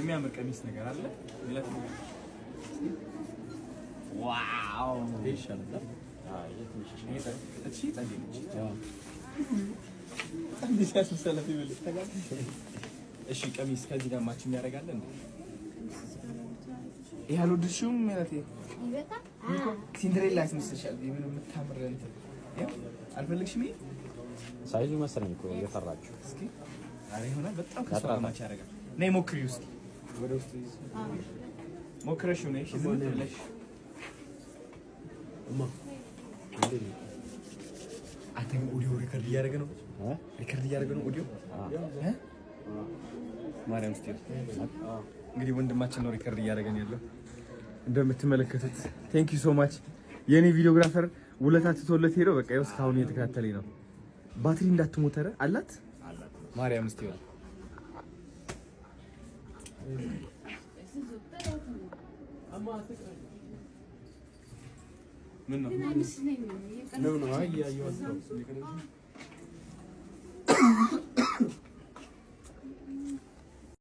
የሚያምር ቀሚስ ነገር አለ። Wow! እሺ ቀሚስ ከዚህ ጋር match የሚያደርጋለ እንዴ? ይሄ አልወደድሽውም? ማለት ሲንድሬላ ያስመስልሻል። የምን የምታምር እንትን አልፈለግሽም? ይሄ size ኡ መሰለኝ እኮ እየፈራችሁ። እስኪ ኧረ ይሆናል። በጣም ከእሷ ጋር match ያደርጋል። ነይ ሞክሪው እስኪ ወደ ውስጥ ሞክረሽው ነይ። እሺ ዝም ብለሽ አንተ ግን audio record እያደረገ ነው። Record እያደረገ ነው ኦዲዮ። ማርያም ስቲል እንግዲህ ወንድማችን ነው record እያደረገን ያለው እንደምትመለከቱት። Thank you so much የኔ videographer ውለታ ትቶለት ሄዶ በቃ ይኸው እስካሁን እየተከታተለኝ ነው። ባትሪ እንዳትሞተረ አላት ማርያም ስቲል ምን ነው?